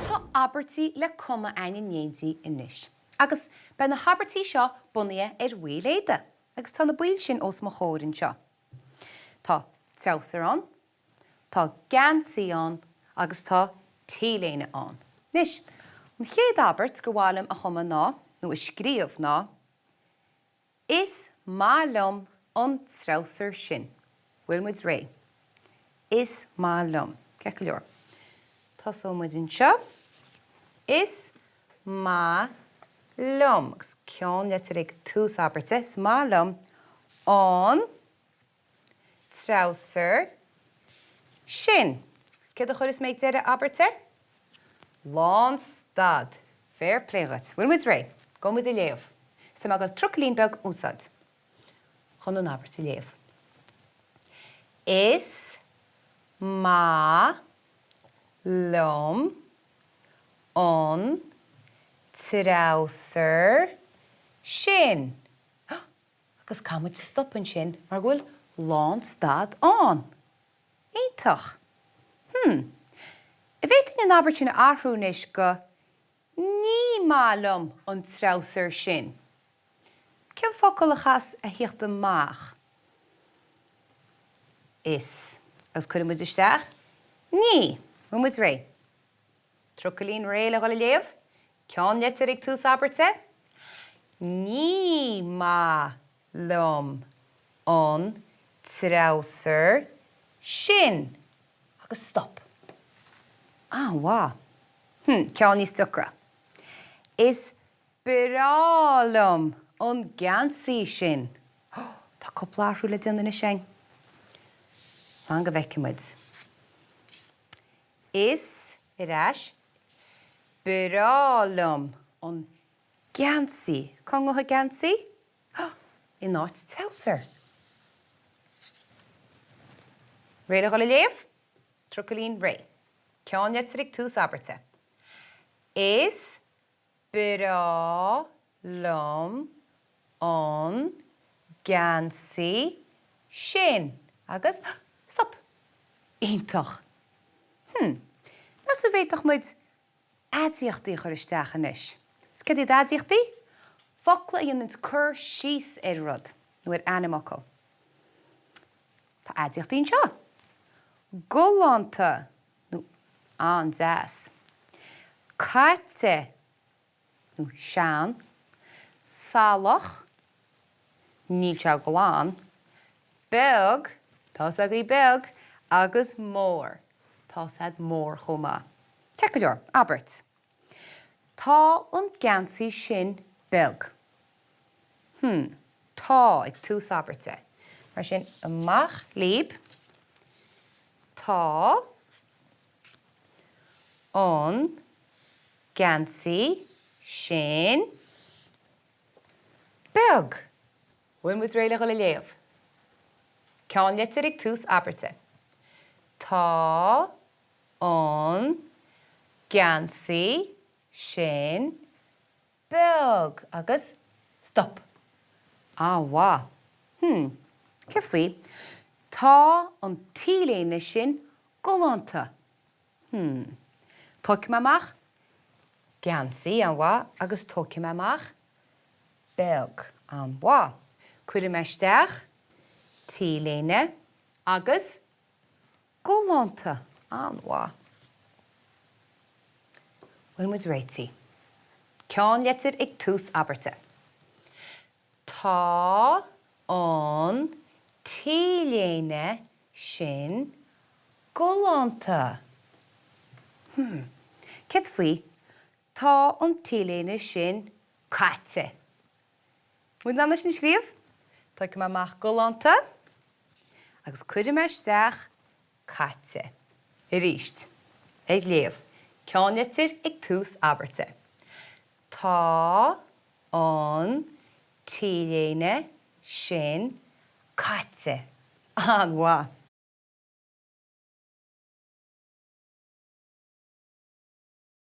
Tá abairtí le cumadh againn in éindí anois. Agus beidh na habairtí seo bunaithe ar bhaill éadaí. Agus tá na baill sin os mo chomhair anseo. Tá treabhsar ann, tá geansaí ann agus tá t-léine ann. Anois, an chéad abairt gur mhaith liom a chumadh ná, nó a scríobh ná, Is maith liom an treabhsar sin. Bhfuil muid réidh? Is maith liom. Ceart go leor. Tosóidh muid anseo. Is maith liom, agus ceannlitir ag tús abairte, is maith liom an treabhsar sin. Agus céard a chuirfeas mé ag deireadh abairte? Lánstad. Fair play dhuit. Bhfuil muid réidh? Gabhfaidh muid a léamh. Is tá mé ag dul trucailín beag a úsáid chun an abairt a léamh. Is maith liom an treabhsar sin. Agus caithfidh muid stop ansin mar go bhfuil lánstad ann. Iontach! Hmm. An bhféadfainn an abairt sin a athrú anois go Ní maith liom an treabhsar sin. Cén focal a chaithfeas a thíocht amach? Is. Agus cuirfidh muid isteach Ní. Bhfuil muid réidh? Trucailín réidh le dhul a léamh? Ceannlitir ag tús abairte? Ní maith liom an treabhsar sin. Agus stop. An-mhaith. Hm, ceann níos deacra. Is breá liom an geansaí sin. Tá cúpla athrú le déanamh anois againn. Fan go bhfeicfidh muid. Is, ar ais, breá liom an geansaí. Cá ngabhfaidh geansaí? In áit treabhsar. Réidh le dhul a léamh? Trucailín réidh. Ceannlitir ag tús abairte. Is breá liom an geansaí sin. Agus stop! Iontach! Hm. Meas tú an bhféadfadh muid aidiachtaí a chur isteach anois? Is céard iad aidiachtaí? Focla a dhéananns cur síos ar rud, nó ar ainmfhocal. Tá aidiachtaí anseo. Galánta, nó an-deas. Caite, nó sean. Salach, níl sé glan. Beag, tá's agaibh beag, agus mór, tá's a'd mór chomh maith. Ceart go leor, abairt. Tá an geansaí sin beag. Hm, tá ag tús abairte. Mar sin, amach libh. Tá an geansaí sin beag. Bhfuil muid réidh le dhul a léamh? Ceannlitir ag tús abairte. Tá an geansaí sin beag agus stop. An-mhaith. Hm. Céard faoi? Tá an t-léine sin galánta. Hm. Tógfaidh mé amach geansaí, an-mhaith, agus tógfaidh mé amach beag, an-mhaith. Cuirfidh mé isteach t-léine agus Galánta! An-mhaith. Bhfuil muid réitithe? Ceannlitir ag tús abairte. Tá an t-léine sin galánta. Hmm. Céard faoi Tá an t-léine sin caite? Bhfuil muid in ann é sin a scríobh? Tógfaidh mé amach galánta agus cuirfidh mé isteach caite. Arís. Ag léamh. Ceannlitir ag tús abairte. Tá an t-léine sin caite. An-mhaith.